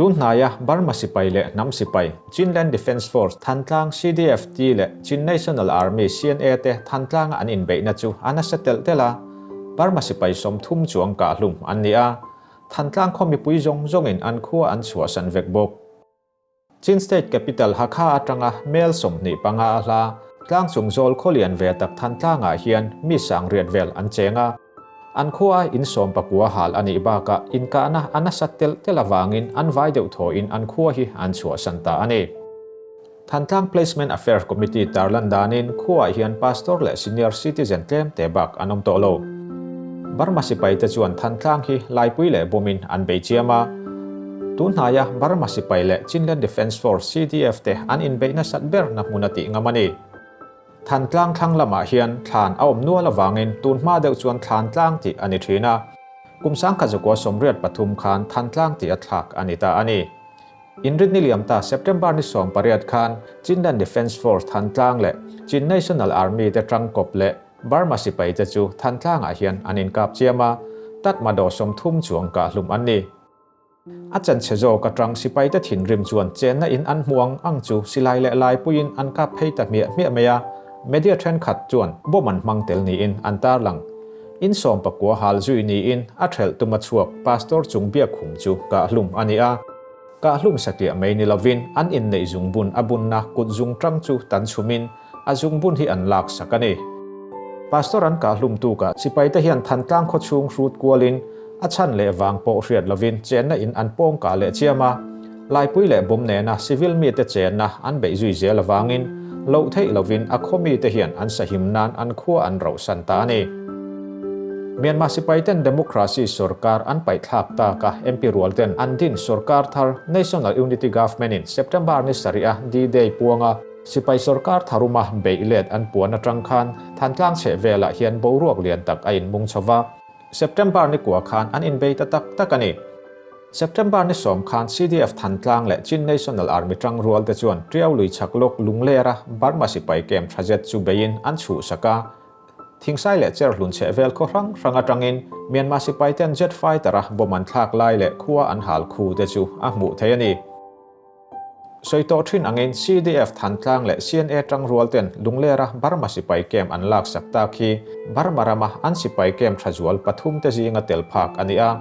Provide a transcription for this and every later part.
Tun hnaia Burma sipai leh hnam sipai, Chinland Defence Force, Thantlang, CDFT, leh Chin National Army, CNA, te Thantlanga an inbeihna chu a nasa telh telh a, Burma sipai 30 chuang kahhlum an ni a, Thantlang khaw mipui zawng zawngin an khua an chhuahsan vek bawk. Chin State Capital Hakha atanga mel 25 a hla, tlang chung zawl khawlian ve tak Thantlangah hian mi sangriat vel an cheng a. An khua in 19 hal a nih bakah inkahna a nasat telh telh avangin an vai deuh thawhin an khua hi an chhuahsan ta a ni. Thantlang Placement Affairs Committee tarlan danin khuaah hian Pastor leh Senior Citizen tlem te bak an awm tawh lo. Burma sipaite chuan Thantlang hi laipui leh bawmin an bei chiam a. Tun hnaia Burma sipai leh Chinland Defence Force, CDF, te an inbeih nasat berna hmun a tih ngam a ni. Thantlang thlang lamah hian thlan a awm nual avangin tun hma deuh chuan thlan tlang tih a ni thin a. Kum 1983 khan Thantlang tih a thlak a ni ta a ni. Inrinni liam ta September ni 18 khan Chinland Defence Force Thantlang leh Chin National Army te tangkawp leh Burma sipai te chu Thantlangah hian an inkap chiam a, Tatmadaw 30 chuang kahhlum an ni. A chanchhe zawk atang sipai te thinrim chuan chenna in an hmu ang ang chu silai leh laipuiin an kap phei ta hmiah hmiah mai a, media thenkhat chuan bomb an hmang tel niin an tarlang. In 19 hal zui niin a thelh tuma chhuak Pastor chung biakkhum chu kahhlum a ni a. Kahhlum satliah mai ni lovin an inneih zungbun a bunna kut zung tang chu tan chhumin a zungbun hi an lak sak a ni. Pastor an kahhlum tukah sipaite hian Thantlang khaw chhung hrut kualin a chhan leh vang pawh hriat lovin chenna in an pawng kah leh chiam a. Laipui leh bawm nena civil mite chenna an beih zui zel avangin loh theih lovin a khaw mite hian an sahim nan an khua an rohsan ta a ni. Myanmar sipaiten democracy sorkar an paihthlak tak a, MP rualten an din sorkar thar National Unity Government in September ni sarih a D-Day puanga sipai sorkar tharuma beih let an puan atang khan Thantlang chheh velah hian boruak lian tak a inmung chho va. September ni kua khan an inbei ta tak tak a ni. September ni 10 khan CDF Thantlang leh Chin National Army tang rual te chuan Tiau lui chak lawk Lunglera Burma sipai kem tha zet chu beiin an chhuhsak a. Thingsai leh cherhlun chheh vel khaw hrang hrang atangin Myanmar sipai ten jet fighter a bomb an thlak lai leh khua an hal khu te chu a hmuh theih a ni. Sawi tawh thin angin CDF Thantlang leh CNA tang rual ten Lunglera Burma sipai camp an lak sak tak hi Burma rama an sipai camp tha zual pathum te zinga tel phak a ni a.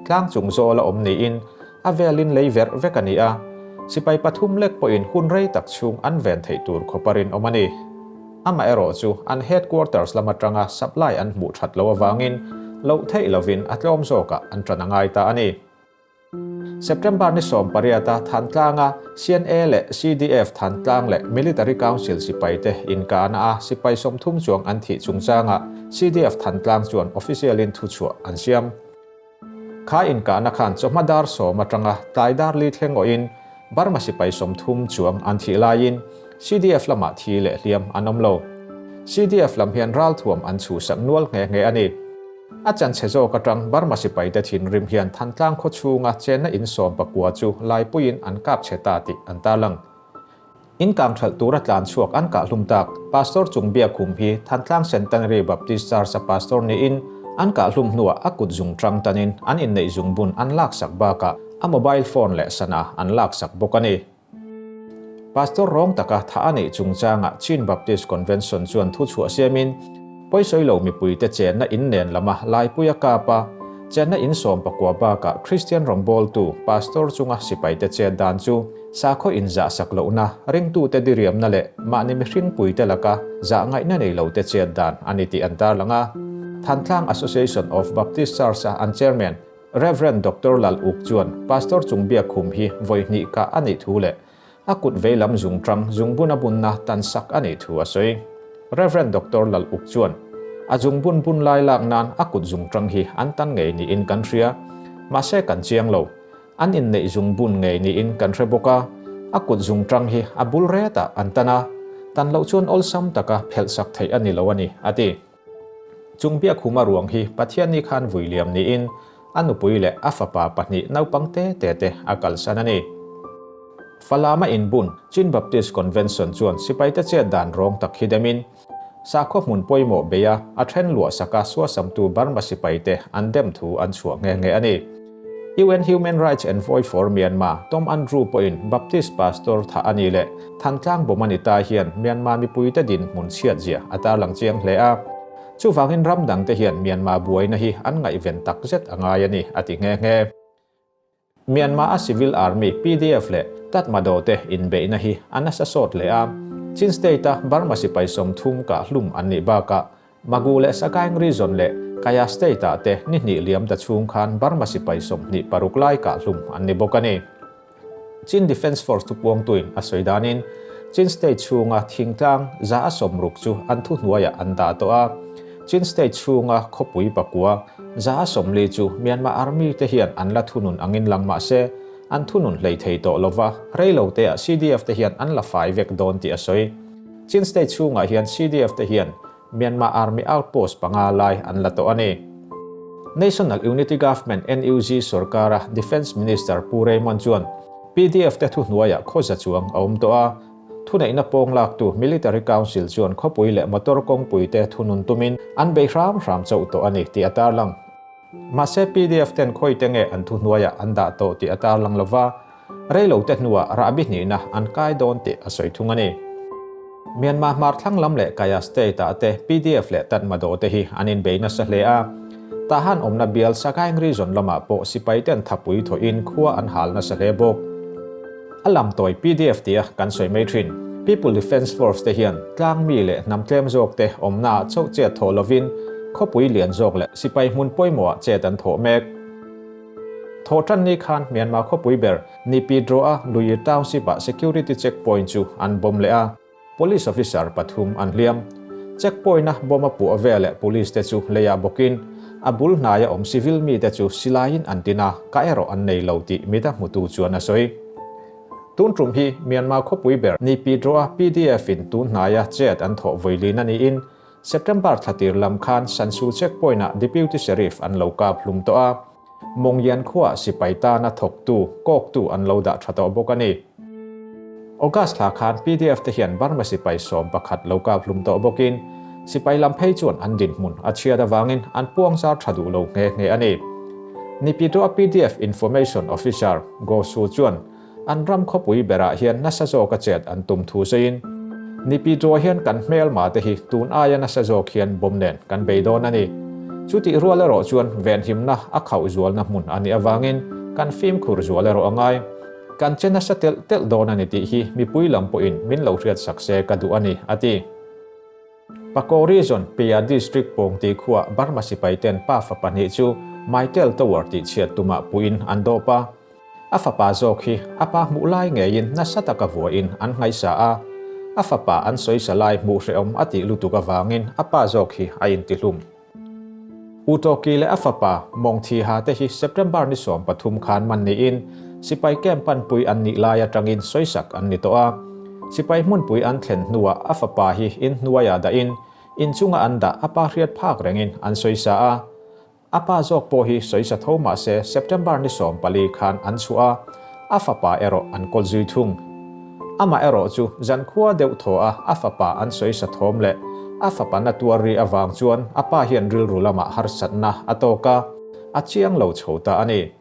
Tlang chung zawl a awm niin a velin lei verh vek a ni a. Sipai pathum lek pawhin hun rei tak chhung an ven theih tur khawparin awm a ni. Amaherawh chu an headquarters lam atanga supply an hmuh that loh avangin loh theih lovin a tlawm zawkah an tan a ngai ta a ni. September ni 18 a Thantlanga CNA leh CDF Thantlang leh Military Council sipaite inkahna a sipai 30 chuang an thih chungchanga CDF Thantlang chuan official in thuchhuah an siam. Kha inkahna khan chawhma dar 10 atanga tlai dar li thleng awhin Burma sipai 30 chuang an thih laiin CDF lamah thi leh hliam an awm lo. CDF lam hian ralthuam an chhuhsak nual nghe nghe a ni. A chanchhe zawk atang Burma sipaite thinrim hian Thantlang khaw chhunga chenna in 19 chu laipuiin an kap chhe ta tih an tarlang. In kang thalh tura tlan chhuak an kahhlum tak Pastor chung biakkhum hi Thantlang Centenary Baptist Church a pastor niin an kahhlum hnuah a kut zung tang tanin an inneih zungbun an laksak bakah a mobile phone leh sana an laksak bawk a ni. Pastor rawng taka tha a neih chungchanga Chin Baptist Convention chuan thu chhuah siamin pawisawi lo mipuite chenna in nen lama laipui a kap a, chenna in 19 bakah Christian rawngbawltu pastor chunga sipaite chet dan chu sakhaw inzahsak lohna, ringtute diriamna leh mahni mihringpuite laka zah ngaihna nei lote chet dan a ni tih an tarlang a. Thantlang Association of Baptist Church a an chairman Rev. Doctor Lal Uk chuan Pastor chung biakkhum hi vawi hnih kah a nih thu leh a kut vei lam zung tang zungbun a bunna tan sak a nih thu a sawi. Rev. Doctor Lal Uk chuan a zungbun bun lai lak nan a kut zung tang hi an tan ngei niin kan hria. Mahse kan chiang lo. An inneih zungbun ngei niin kan hre bawk a, a kut zung tang hi a bul retah an tan a, tan loh chuan awlsam taka phelh sak theih a ni lo a ni, a ti. Chung biakkhuma ruang hi Pathian ni khan vui liam niin a nupui leh a fapa pahnih naupang te te te a kalsan a ni. Falama inbun Chin Baptist Convention chuan sipaite chet dan rawng tak hi demin sakhaw hmun pawimawh beia a a then luah saka suasamtu Burma sipaite an dem thu an chhuah nghe nghe a ni. UN Human Rights Envoy for Myanmar, Tom Andrew pawhin Baptist Pastor thah a ni leh Thantlang bawm a ni ta hian Myanmar mipuite dinhmun chhiatzia a tarlang chiang hle a. Chuvangin ram dangte hian Myanmar buaina hi an ngaihven takzet a ngai a ni, a ti nghe nghe. Myanmar-a Civil Army, PDF, leh Tatmadaw te inbeihna hi a nasa sawt hle a. Chin State-a Burma sipai 30 kah hlum an nih bakah Magu leh Sagaing Region leh Kaya State-ah te ni hnih liam ta chhung khan Burma sipai 26 lai kah hlum an ni bawk a ni. Chin Defence Force thupuangtuin a sawi danin Chin State chhunga thingtlang 160 chu an thuhnuaiah an dah tawh a. Chin State chhunga khawpui pakua 140 chu Myanmar Army te hian an la thunun angin lang mah se, an thunun hlei thei tawh lova, reiloteah CDF te hian an la fai vek dawn tih a sawi. Chin State chhungah hian CDF te hian Myanmar Army outpost panga lai an la tawh a ni. National Unity Government, NUG, sorkara Defence Minister Pu Raymond chuan PDF te thuhnuaiah khawza chuang a awm tawh a. Thuneihna pawng laktu Military Council chuan khawpui leh motor kawngpui te thunun tumin an bei hram hram chauh tawh a ni tih a tarlang. Mahse PDF ten khawite nge an thuhnuaiah an dah tawh tih a tarlang lova, reilo te hnuah rahbi hnihna an kai dawn tih a sawi thung a ni. Myanmar hmar thlang lam leh Kaya State ah te PDF leh Tatmadaw te hi an inbei nasa hle a. Tahan awmna bial Sagaing Region lamah pawh sipai ten thapui thawhin khua an hal nasa hle bawk. A lam tawi PDF tia kan sawi mai thin. People Defence Force te hian tlang mi leh hnam tlem zawk te awmna ah chauh chet thawh lovin khawpui lian zawk leh sipai hmun pawimawh ah chet an thawh mek. Thawh tan ni khan Myanmar khawpui ber Naypyidaw-a Luir Township-ah security checkpoint chu an bomb leh a. Police officer pathum an hliam. Checkpoint-a bomb a puah veleh police te chu leiah bawkin a bul hnaia awm civil mite chu silaiin an tin a, ka erawh an nei lo tih mida hmutu chuan a sawi. Tun tum hi Myanmar khawpui ber Naypyidaw-a PDF-in tun hnaia chet an thawh vawilin a niin September thla tir lam khan Sansu checkpoint-ah Deputy Sheriff an lo kap hlum tawh a, Mawngyan khuaah sipai tana thawktu, kawktu an lo dah tha tawh bawk a ni. August thla khan PDF te hian Burma sipai 11 lo kap hlum tawh bawkin sipai lam phei chuan an dinhmun a chhiat avangin an puang zar tha duh lo nghe nghe a ni. Nipyitaw-a PDF Information Officer Go Su chuan An ram khawpui berah hian nasa zawka chet an tum thu sawiin, Nipyitaw hian kan hmelma te hi tun aia nasa zawk hian bawm nen kan bei dawn a ni. Chutih rual erawh chuan venhimna a khauh zualna hmun a nih avangin kan fimkhur zual erawh a ngai. Kan che nasa telh telh dawn a ni tih hi mipui lam pawhin min lo hriatsak se ka duh a ni, a ti. Pako Region, Pia District Pawngti khuaa Burma sipai ten pafa pahnih chu Mytel Tower tihchhiat tumah puiin an dawp a. A fapa zawk hi a pa hmuh lai ngeiin nasa taka vuahin an nghaisa a, a fapa an sawisa lai hmuh hrehawm a tih lutuk avangin a pa zawk hi a intihlum. U Tawki leh a fapa Mawng Thiha te hi September ni 13 khan man niin sipai camp panpui an nih lai atangin sawisak an ni tawh a. Sipai hmunpui an thlen hnuah a fapa hi inhnuaiah dahin inchunga an dah a pa hriat phak rengin an sawisa a. A pa zawk pawh hi sawisa tho mah se September ni 14 khan an chhuah a, a fapa erawh an kawl zui thung. Amah erawh chu zankhua deuh thaw a a fapa an sawisa thawm leh a fapa na tuar ri avang chuan a pa hian rilru lamah harsatna a tawk a, a chiang lo chho ta a ni.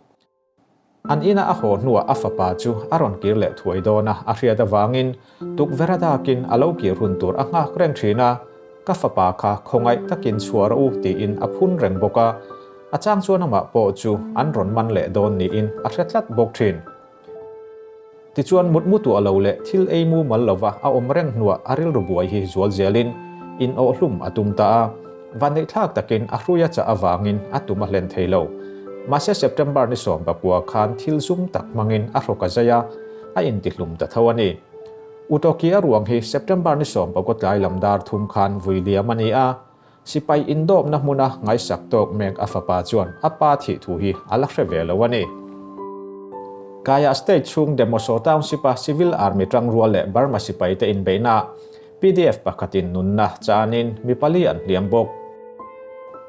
An ina a haw hnuah a fapa chu a rawn kir leh thuai dawn a, a hriat avangin tukverh a dakin a lo kir hun tur a nghak reng thin a, Ka fapa kha khawngaih takin chhuah rawh u tiin a phun reng bawk a, a chang chuan amah pawh chu an rawn man leh dawn niin a hre tlat bawk thin. Tichuan mutmu tuah lo leh thil ei mu mal lova a awm reng hnuah a rilru buai hi zual zelin in awhhlum a tum ta a. Vanneihthlak takin a hrui a chah avangin a tum a hlen thei lo. Mahse September ni 19 khan thil zum tak hmangin a hrawk a zai a, a intihlum ta tho a ni. Utoki a ruang hi September ni 16 tlai lam dar thum khan vui liam a ni a. Sipai indawpna hmuna ngaisak tawk mek a fapa chuan a pa thih thu hi a la hre ve lo a ni. Kaya State chhung Demoso Township-a Civil Army tangrual leh Burma sipaite inbeihnaah PDF pakhatin nunna chanin mi pali an hliam bawk.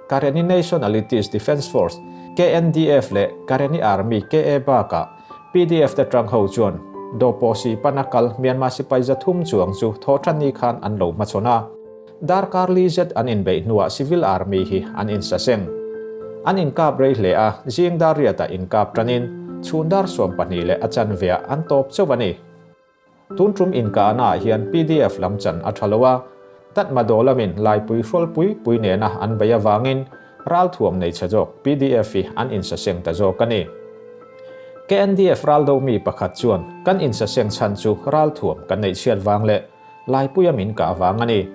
Karenni Nationalities Defence Force, KNDF, leh Karenni Army, KA, bakah PDF te tang ho chuan Dawpawsi pana kal Myanmar sipai 300 chuang chu thawhtanni khan an lo hmachhawn a. Darkar li zet an inbeih hnuah Civil Army hi an insaseng. An inkap rei hle a, zing dar riatah inkap tanin chhun dar 12 leh a chanveah an tawp chauh a ni. Tun tum inkahnaah hian pdf lam chan a tha lo a, Tatmadaw lamin Laipui hrawlpui pui nena an bei avangin ralthuam nei chhe zawk pdf hi an insaseng ta zawk a ni. KNDF raldo mi pakhat chuan kan insaseng chhan chu ralthuam kan neih chhiat vang leh Laipuia min kah vang a ni.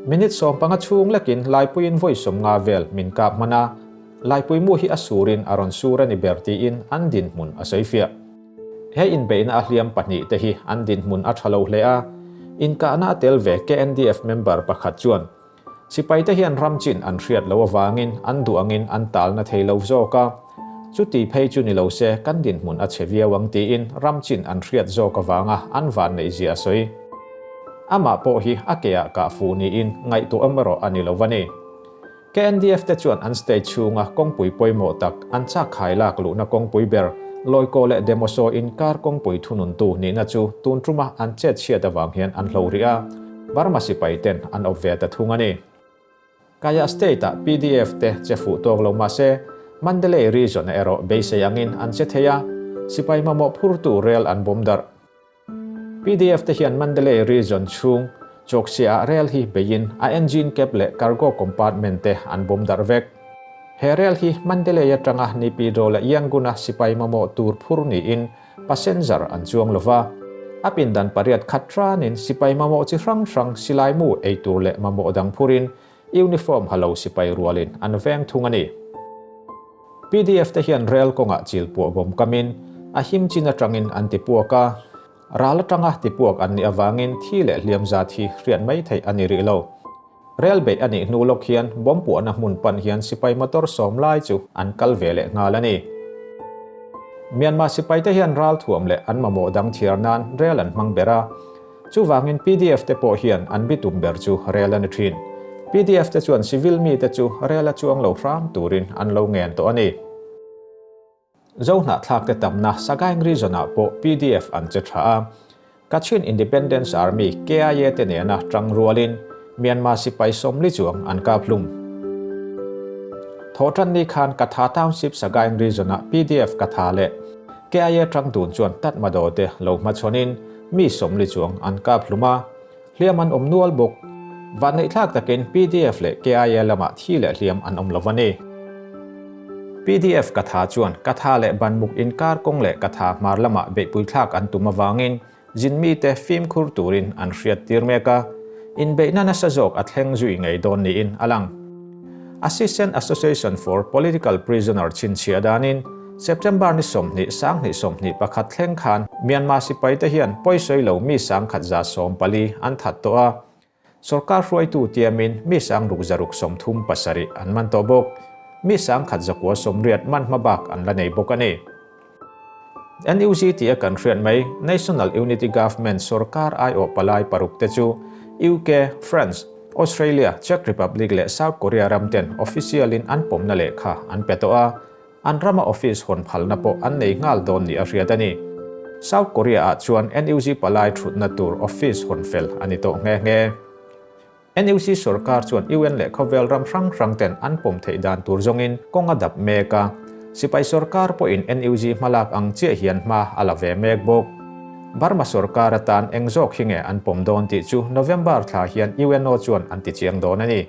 Minute 15 chhung lekin Laipuiin vawi 50 vel min kap hman a, Laipui mu hi a surin a rawn sur a ni ber tiin an dinhmun a sawifiah. He inbeihna a hliam pahnihte hi an dinhmun a tha lo hle a, inkahna a tel ve KNDF member pakhat chuan sipaite hian ram chin an hriat loh avangin an duh angin an talna thei lo zawk a, chuti phei chu ni lo se kan dinhmun a chhe viau ang tiin ram chin an hriat zawk avanga an vanneihzia a sawi. Amah pawh hi a keah kah fuh niin ngaihtuah erawh a ni lo a ni. KNDF te chuan an state chhunga kawngpui pawimawh tak an chak khai lak luhna kawngpui ber Lawikaw leh Demosaw inkar kawngpui thununtu nihna chu tun tuma an chet chhiat avang hian an hlo rih a, Burma sipai ten an awp ve ta thung a ni. Kaya state-ah pdf te che fuh tawk lo mah se, Mandalay region-ah erawh beisei angin an che thei a, sipai mamawh phurtu rel an bawm darh. Pdf te hian Mandalay region chhung Chawksia-ah rel hi beiin a engine cab leh cargo compartment te an bawm darh vek. He rel hi Mandalay atanga Naypyidaw leh Yangon-a sipai mamawh tur phur niin passenger an chuang lova. A pindan pariat khat ranin sipai mamawh chi hrang hrang silaimu ei tur leh mamawh dang phurin uniform ha lo sipai rualin an veng thung a ni. Pdf te hian rel kawngah chil puah bawm kamin a him chin atangin an ti puak a, ral atanga ti puak an nih avangin thi leh hliam zat hi hriat mai theih a ni rih lo. Rel beih a nih hnu lawk hian bawm puahna hmun pan hian sipai motor 10 lai chu an kal ve leh nghal a ni. Myanmar sipai te hian ral thuam leh an mamawh dang thiar nan rel an hmang ber a. Chuvangin pdf te pawh hian an bitum ber chu rel a ni thin. Pdf te chuan civil mite chu rel a chuang lo hram turin an lo ngen tawh a ni. Zohnahthlak te tamna Sagaing region-ah pawh pdf an che tha a. Kachin Independence Army, KIA, te nena tang rualin Myanmar sipai 40 chuang an kap hlum. Thawhtanni khan Katha Township Sagaing region-ah pdf Katha leh KIA tang dun chuan Tatmadaw te lo hmachhawnin Mi 40 chuang an kap hlum a, hliam an awm nual bawk. Vanneihthlak takin pdf leh KIA lamah thi leh hliam an awm lo a ni. Pdf Katha chuan Katha leh Banmuk inkar kawng leh Katha hmar lamah beihpui thlak an tum avangin zin mite fimkhur turin an hriat tir mek a, inbeihna nasa zawk a thleng zui ngei dawn niin a lang. Assistant Association for Political Prisoner chhinchhiah danin September ni 20 2021 thleng khan Myanmar sipaite hian pawisawi lo mi 1114 an that tawh a, sorkar hruaitu tiamin mi 637 an man tawh bawk. Mi 1180 man hma bak an la nei bawk a ni. NUG tih a kan hriat mai National Unity Government sorkar aiawh palai paruk te chu UK, France, Australia, Czech Republic leh South Korea ram ten official in an pawmna lehkha an pe tawh a, an rama office hawn phalna pawh an nei nghal dawn ni a hriat a ni. South Korea ah chuan NUG palai thutna tur office hawn fel a ni tawh nghe nghe. NUG sorkar chuan UN leh khawvel ram hrang hrang ten an pawm theih dan tur zawngin kawng a dap mek a, sipai sorkar pawhin NUG hmalak ang chiah hian hma a la ve mek bawk. Burma sorkar atan eng zawk hi nge an pawm dawn tih chu November thla hian UNO chuan an ti chiang dawn a ni.